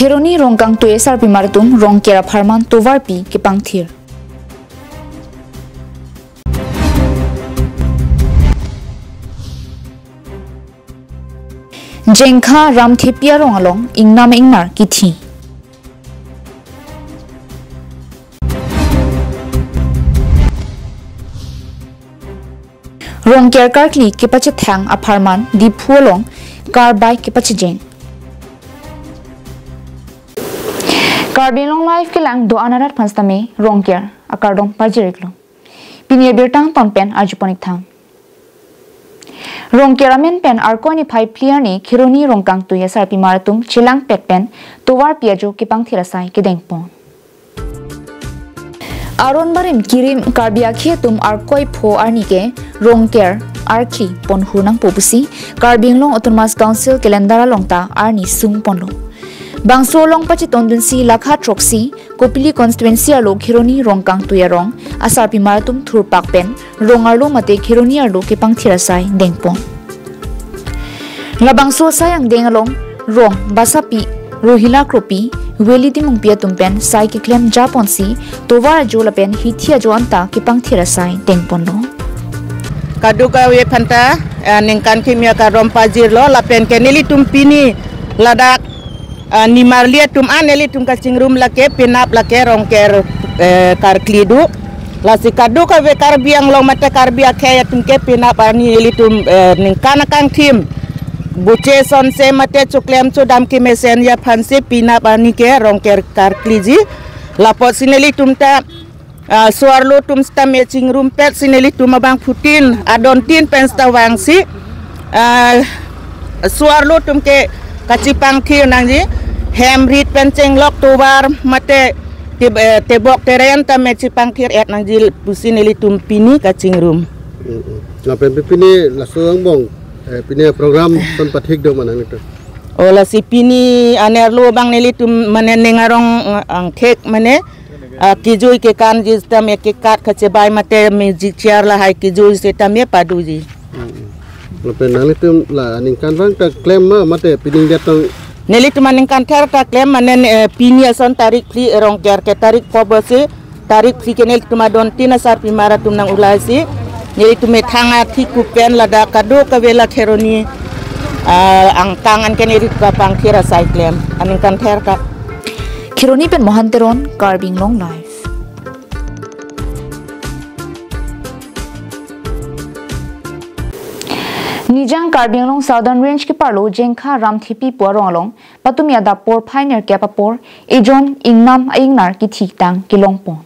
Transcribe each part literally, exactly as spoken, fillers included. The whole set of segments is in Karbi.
Kheroni Rongkangtui asarpimar atum Rongker apharman tovarpi kepangthir. Jengkha Ramthepi arong along ingnam ingnar kithi. Rongker karkli kepachethang apharman Diphu along karbai kepachejeng. Karbi Anglong Live kelang do-an arat aphan sitame Rongker akardom pajir-iklo. Pini abirta angton pen arjupon-ik tha. Rongker amen pen Arkoi niphai phli arni Kheroni Rongkangtui asarpimar atum chelangpet pen tovarpi ajo kepangthir asai kedengpon. Aron barim kirim Karbi akhei atum Arkoi pho arni ke Rongker arthi ponhur nangpo pusi Karbi Anglong Autonomous Council calendar along ta arni sungponlo. Bangso along pachetondunsi lakha throksi Kopili constituency arlo Kheroni Rongkangtui arong asarpimar atum thurpak pen rong arlo mate Kheroni arlo kepangthir asai dengpon. Labangso asai angdeng along rong basapi, Rohila Kropi, Veli Timungpi atum pen sai keklem japonsi tovar ajo lapen hithi ajo anta kepangthir asai dengponlo. Kadokave aphanta, eh, ningkan kimi akardom pajirlo lapen ke nelitum pini ladak, eh, nimarli atum an nelitum kachingrum lake penap lake Rongker, eh, karkli do. Lasi kadokave Karbi Anglong mate Karbi akhei atum ke penap arni nelitum, eh, ningkan akangthim buche sonse mate choklem chodam kemesen aphansi penap arni ke Rongker karkliji. Lapotsi nelitum ta, ah, so-arlo atum sitame chingrumpetsi nelitum abangphutin adontin pen sita vangsi, ah, so-arlo atum ke kachepangthir nangji, hem rit pen chenglok tovar mate te-, eh, tebok teren tame chepangthir-et nangji pusi nelitum pini kachingrum. Mm, mm. Lapen pi-, pini laso angbong, eh, pini program ason pathik do ma nanglitum? O lasi pini anerlo abang nelitum mane ning arong, eh, angthek mane, ah, kejui kekanji sitame kekat kachebai mate music chair lahai kejui sitame padoji. Mm, mm. Lapen nanglitum la ningkanvang ta klem ma mate pining det tong? Nelitum aningkan ther ta klem mane, eh, pini ason tarik phli, eh, Rongker ke tarik pho pusi, tarik phli ke nelitum adontin asarpimar atum nang-ulaisi nelitum methang athik kupen ladak kadokave la Kheroni, ah, angkang an ke nelitum kapangthir asai klem aningkan ther ta. Kheroni pen Mohan Teron, Karbi Anglong Live. Nijang Karbi Anglong Southern Range keparlo Jengkha Ramthepi pu arong along patumi adap porphai nerkep apor ejon ingnam a-ingnar kithitang kelongpon.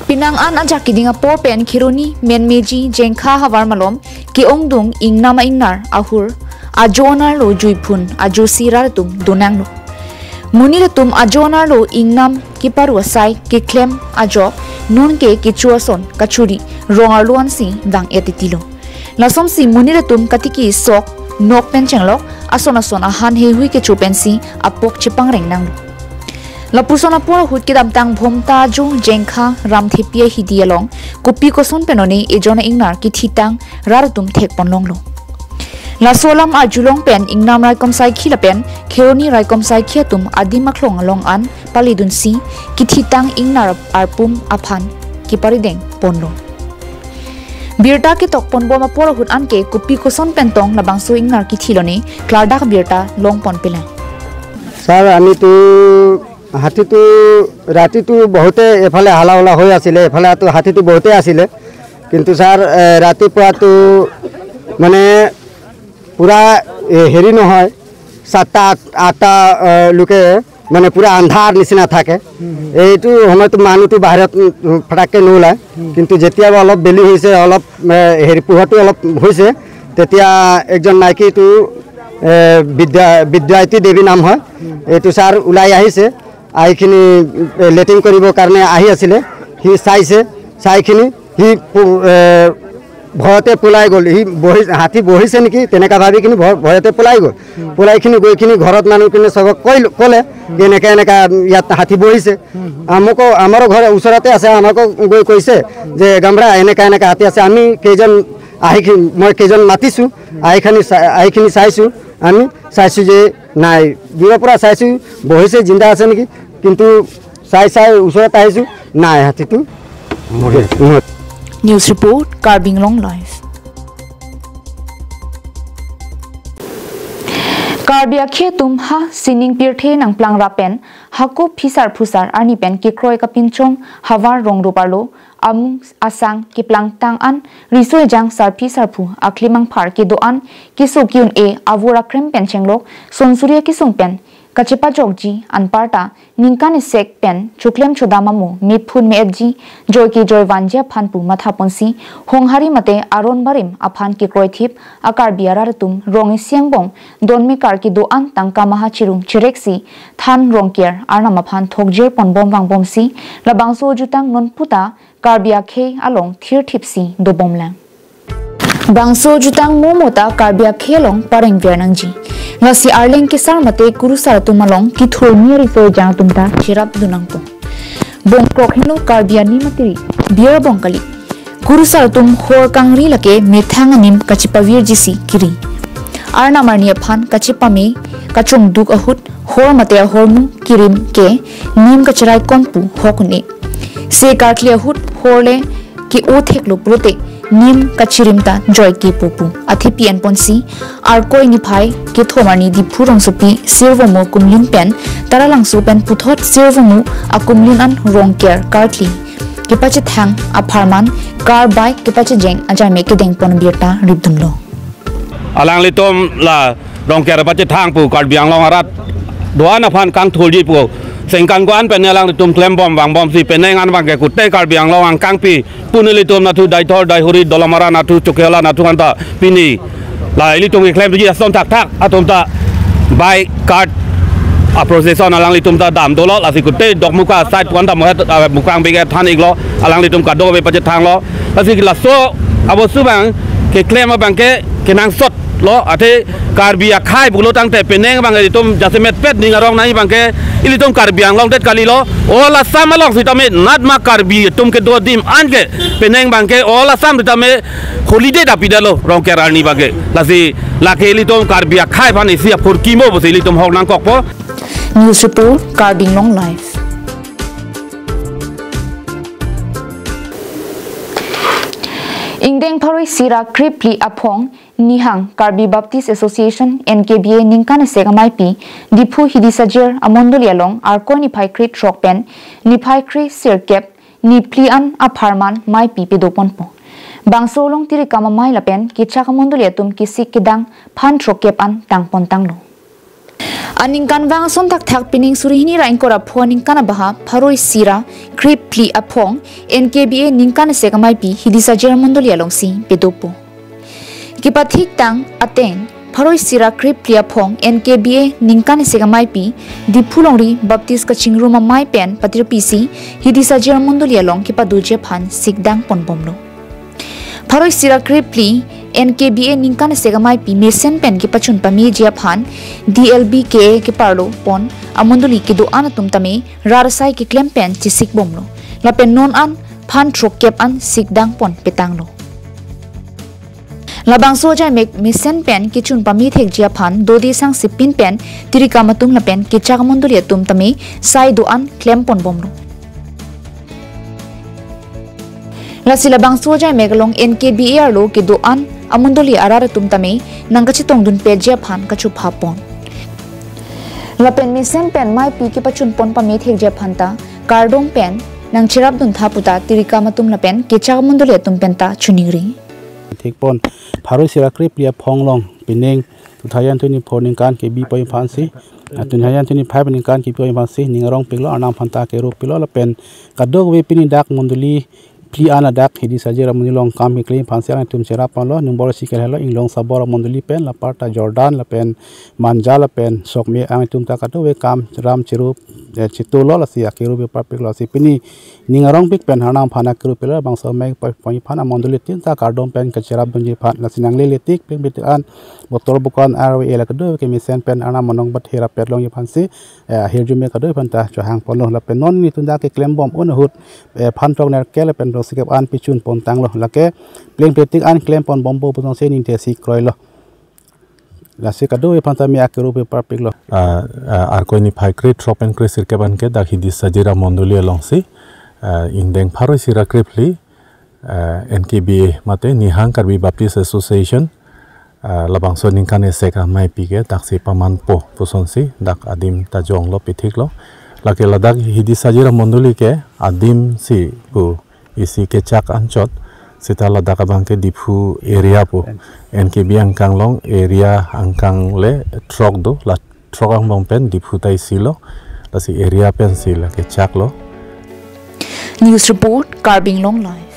Penang an ajak keding apor pen Kheroni Menmeji Jengkha havar malom ke-ongdung ingnam a-ingnar ahur ajo anerlo juiphun ajosi rat atum donanglo. Monit atum ajo anerlo ingnam keparu asai keklem ajok nonke kecho ason kachuri rong arlo ansi vang-et titilo. Lasonsi monit atum katiki sok nok pen chenglok ason ason ahan heihui kecho pensi apok chepangreng nanglo. Lapuson apor ahut kedamtang Bhomta ajo Jengkha Ramthepi ahidi along kopi koson pen one ejon a-ingnar kithitang rat atum thekpon longlo. Laso alam arjulong pen ingnam raikom saikhi lapen Kheroni raikom saikhi atum adim aklong along an palidunsi kithitang ingnar arpum aphan keparideng ponlo. Birta ketok ponbom apor ahut anke kopi koson pen tong labangso ingnar kithilo ne klardak birta longpon pelang. Sir, আমিতো হাতীটো ৰাতিটো বহুতে এফালে হালা হুলা হৈ আছিলে, এফালে তো হাতীটো বহুতে আছিলে, কিন্তু ছাৰ, এ, ৰাতিপুৱাতো মানে পুৰা, এ, হেৰি নহয়, সাতটা, আঠ-, আঠটা, এ, লোকে মানে পুৰা আন্ধাৰ নিচিনা থাকে। এইটো সময়ত মানুহটো বাহিৰত, উম, ফটাককে নোলায়। কিন্তু যেতিয়া অলপ বেলি হৈছে, অলপ, এ, হেৰি, পোহৰটো অলপ হৈছে, তেতিয়া একজন মাইকীটো, এ, বিদ্যা-, বিদ্যায়তী দেৱী নাম হয়, এইটো ছাৰ ওলাই আহিছে। আহিখিনি, এ, লেট্ৰিন কৰিবৰ কাৰণে আহি আছিলে। সি চাইছে, চাইখিনি সি পু-, এ, ভয়তে পলাই গ'ল। সি বহি-, হাতী বহিছে নেকি, তেনেকা ভাবিখিনি ভয়-, ভয়তে পলাই গ'ল। পলাইখিনি গৈখিনি ঘৰত মানুহখিনি চবক কৈ-, ক'লে যে এনেকা এনেকা ইয়াত হাতী বহিছে। আমাকো, আমাৰো ঘৰ ওচৰতে আছে, আমাকো গৈ কৈছে যে গামৰা এনেকা এনেকা হাতী আছে। আমি কেইজন আহি, মই কেইজন মাতিছোঁ, আহিখিনি চা-, আহিখিনি চাইছোঁ। আমি চাইছো যে নাই, দূৰৰ পৰা চাইছো, বহিছে, জিন্দা আছে নেকি, কিন্তু চাই চাই ওচৰত আহিছো, নাই, হাতীটো মৰি আছে। মৰি। News report, Karbi Anglong Live. Karbi akhei atum ha sining pirthe nangplang ra pen hako phisar phusar arni pen kekroi kapinchong havar rong rup arlo amung asang keplangtang an riso ejang sarpi sarpo aklimang phar kedo-an keso ki-un-e avur akrem pen chenglok sonsuri akesung pen kachepajokji anparta ningkan esek pen choklem chodam amo mephun me-etji joike joivanji aphan pu mathaponsi Honghari mate aron barim aphan kekroithip a Karbi arat atum rong isi angbong donmekar kedo-an tangka maha chirum chereksi than rongker arnam aphan thokjir ponbom vangbomsi labangso jutang non puta Karbi akhei along thirthipsi dobomlang. Bangso jutang mo mo ta Karbi akhei along parengver nangji. Lasi arleng kesar mate kurusar atum along kithurmi ariso ejang atum ta cherap dun nangpo. Bongkrok henlo Karbi anim atiri, biar bong kali. Kurusar atum hor kangri lake methang anim kachepavirjisi kiri. Arnam arni aphan kachepame kachongduk ahut hor mate ahormu kirim ke nim kacherai kon pu hok un-e. Se karkli ahut hor le ke-o theklo pulote nim kachirim ta joike po pu athepi enponsi Arkoi niphai kethom arni Diphu rongsopi Sirvomu akumlin pen Taralangso pen puthot Sirvomu akumlin an rongker karkli kepachethang apharman kar bike kepachejeng ajai me kedeng pon birta ripdunlo. Alanglitum la rongker pachethang pu Karbi Anglong arat do-an aphan kangthurji pu sengkang ko-an pen alanglitum klembom vangbomsi penang an abangke kute Karbi Anglong angkangpi pu nelitum nathu Deithor, Deihori, Dolamara nathu, Chokihola nathu anta pini la ilitum keklemji ason thakthak atum ta bike cart a procession alanglitum ta dam dolo, lasi kute Dokmoka side pu anta mohet, ah, Mukrang bike than iklo, alanglitum kadokave pachethanglo. Lasi laso abostu abang keklem abangke kenangsot lo, athe Karbi akhei pulo tangte penang abang ilitum jasemet pet ning arong nai abangke ilitum Karbi Anglong det kalilo, all Assam along sitame natma Karbi atum kedo adim anke penang abangke all Assam sitame holiday dapidalo rongker arni abangke. Lasi lake ilitum Karbi akhei aphan isi aphurkimo pusi ilitum hok nangkokpo. News report, Karbi Anglong Live. Ingdeng pharo isi ra krephli aphong nihang Karbi Baptist Association, N K B A, ningkan esek ameipi Diphu Hidisajir amondoli along Arkoi niphai krethrok pen niphai kresirkep niphli an apharman meipi pedoponpo. Bangso along tirikam amei lapen kechak amondoli atum kesik kedang phan throkkep an tangpontanglo. Aningkanvang ason thakthak pining suri hini ra ingkoi ra pho aningkan abaha pharo isi ra krephli aphong N K B A ningkan esek ameipi Hidisajir amondoli alongsi pedopo. Kepathiktang ateng pharo isi ra krephli aphong N K B A ningkan esek ameipi Diphu longri Baptist kachingrum amei pen patirpisi Hidisajir amondoli along kepadoji aphan sikdang ponbomlo. Pharo isi ra krephli N K B A ningkan esek ameipi mesen pen kepachun pameji aphan D L B K A keparlo pon amondoli kedo-an atum tame rat asai keklem pen chesikbomlo. Lapen non an phan throkkep an sikdang pon petanglo. Labangso ajai mek mesen pen kechun pame thekji aphan dode sangsepin pen tirikam atum lapen kechak amondoli atum tame sai do-an klemponbomlo. Lasi labangso ajai mek along N K B A arlo kedo-an amondoli arat atum tame nangkachetongdun peji aphan kachophapon. Lapen mesen pen meipi kepachunpon pame thekji aphan ta kardom pen nangcherapduntha puta tirikam atum lapen kechak amondoli atum penta choningri. Thikpon pharo isi ra krephli aphong along pining two thousand twenty-four ningkan kebi poi aphansi, ah, two thousand twenty-five ningkan kebi poi aphansi ning arongpiklo, arnam aphanta kerupiklo lapen kadokave pini dak mondoli phli an adak Hidisajir amondoli along kam keklem aphansi alangtum cherapponlo. Nungbor isi kehelo, Inglong Sabor amondoli pen, la aparta Jordan lapen Manja lapen Sokme angtum ta kadokave kam ram cherup, eh, chetolo, lasi akerup parpiklo, lasi pini ning arongpik pen arnam aphan akerupiklo. Bangso amei poi aphan amondoli tin ta kardom pen kacherapdunji aphan, lasi nanglele tik plengpletik an botor bukan arve la kadokave kemesen pen arnam anong bat hera pet longji aphansi, eh, ahirjume kadokave aphanta chohangponlo. Lapen non nelitum dak keklembom un ahut, eh, phan throk nerkep lapen throksi kep an pechunpontanglo. Lake plengpletik an klemponbompo pu jongsi ningthe si kroilo. Lasi kadokave aphan ta me akero pe parpik lo. Ah, ah, Arkoi niphai krethrok pen kresirkep anke dak Hidi Sajira Mondoli alongsi, ah, ingdeng pharo isi ra krephli, ah, N K B A mate Nihang Karbi Baptist Association, ah, labangso ningkan esek amei pi ke daksi pamanpo pusonsi dak adim ta jonglo pithiklo. Lake ladak Hidi Sajira Mondoli ke adimsi pu isi kechak anchot seta ladak abang ke Diphu area pu, N K B angkang along area angkang le throk do, la throk angbong pen Diphu ta isi lo, lasi area pensi la kechak lo. News report, Karbi Anglong Live.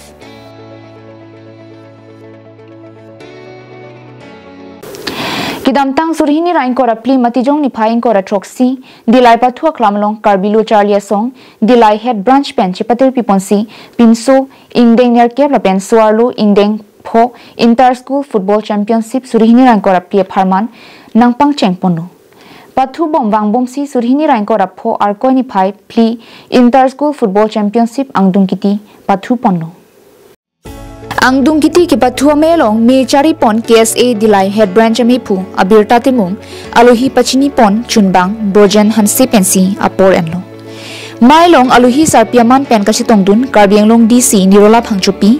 Kedamtang suri hini ra ingkoi ra phli Matijong niphai ingkoi ra throksi, Dillai pathu aklam along Karbi Lo Charli Asong, Dillai Head Branch pen chepatirpi ponsi, pinso ingdeng nerkep lapen so-arlo ingdeng pho Inter School Football Championship suri hini ra ingkoi ra phli apharman nangpangcheng ponlo. Pathu bom vangbomsi suri hini ra ingkoi ra pho Arkoi niphai phli Inter School Football Championship angdung kiti pathu ponlo. Angdung kiti kepathu amei along me chari pon K S A Dillai Head Branch amephu Abirta Timung, alohi pachini pon chunbang Brojen Hanse pensi apor enlo. Mei along alohi sarpi aman pen kachetongdun Karbi Anglong D C Nirola Phangchopi,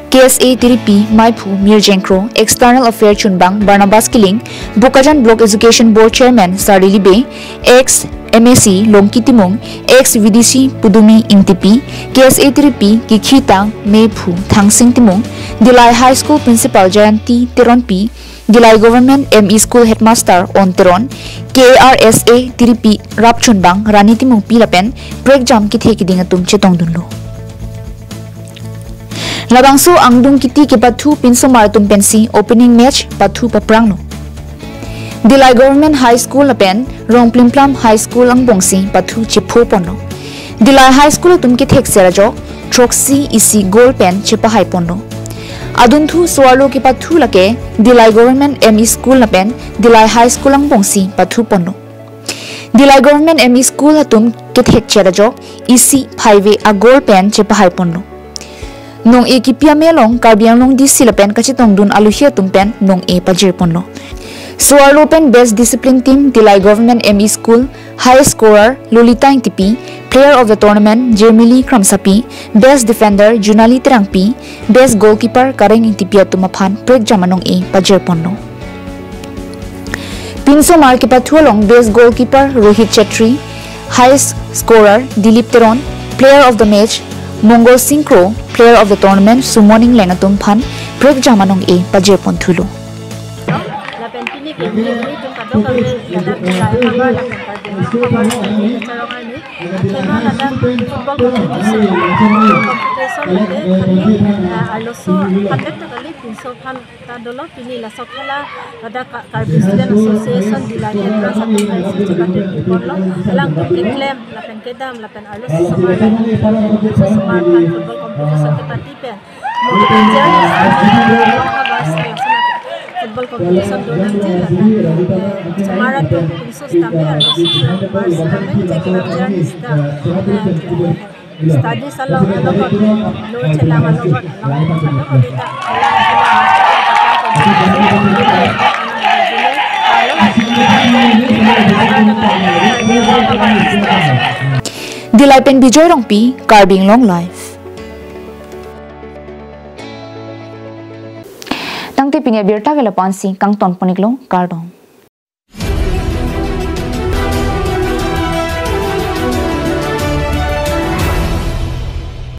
K S A tiripi meiphu Mirjeng Kro, External Affair chunbang Barnabas Killing, Bokajan Block Education Board Chairman Sarli Libe, ex M A C Longki Timung, ex V D C Pudumi Ingtipi, K S A tiripi kikhitang meiphu Thangsing Timung, Dillai High School Principal Jayanti Teronpi, Dillai Government M E School Headmaster On Teron, K R S A tiripi rapchunbang Rani Timungpi lapen prekjam kethe kiding atum chetongdunlo. Labangso angdung kiti kepathu pinsomar atum pensi opening match pathu papranglo. Dillai Government High School lapen Rongplimplam High School angbongsi pathu chepho ponlo. Dillai High School atum kethek ser ajok throksi isi goal pen chepahai ponlo. Adunthu so-arlo kepathu lake Dillai Government M E School lapen Dillai High School angbongsi pathu ponlo. Dillai Government M E School atum kethek ser ajok isi phaive a goal pen chepahai ponlo. Nong-e kipi amei along Karbi Anglong D C lapen kachetongdun alohi atum pen nong-e pajir ponlo. So-arlo pen Best Discipline Team Dillai Government M E School, High Scorer Lolita Ingtipi, Player of the Tournament Jermili Kramsapi, Best Defender Junali Terangpi, Best Goalkeeper Kareng Ingtipi atum aphan prekjam anong-e pajir ponlo. Pinsomar kepathu along Best Goalkeeper Rohit Chetri, High Scorer Dilip Teron, Player of the Match Mongol Singh Kro, Player of the Tournament Sumon Ingleng atum aphan prekjam anong-e pajir ponthulo. Lapen pini ke pini pini jong kadokave ladak Dillai ahavar lapen Karbi Anglong ahavar lapen kacharong arni athema ladak football competition, football competition lake kami, eh, arloso hundred ta kali, pinso aphan ta dolo. Pini laso akhala ladak Ka-, Karbi Student Association Dillai Head Branch atum pensi chepatirpi ponlo. Alangtum keklem lapen kedam lapen arloso osomar pen, osomar aphan football competition kepati pen mo kejang football competition do nangji lapen, eh, osomar atum pinso sitame arloso osomar sitame je kejang sita, eh, studies along along lo chelang along along. Dillai pen Bijoy Rongpi, Karbi Anglong Live. Tangte pini abirta ke lapu-ansi kangton pon-iklo, kardom.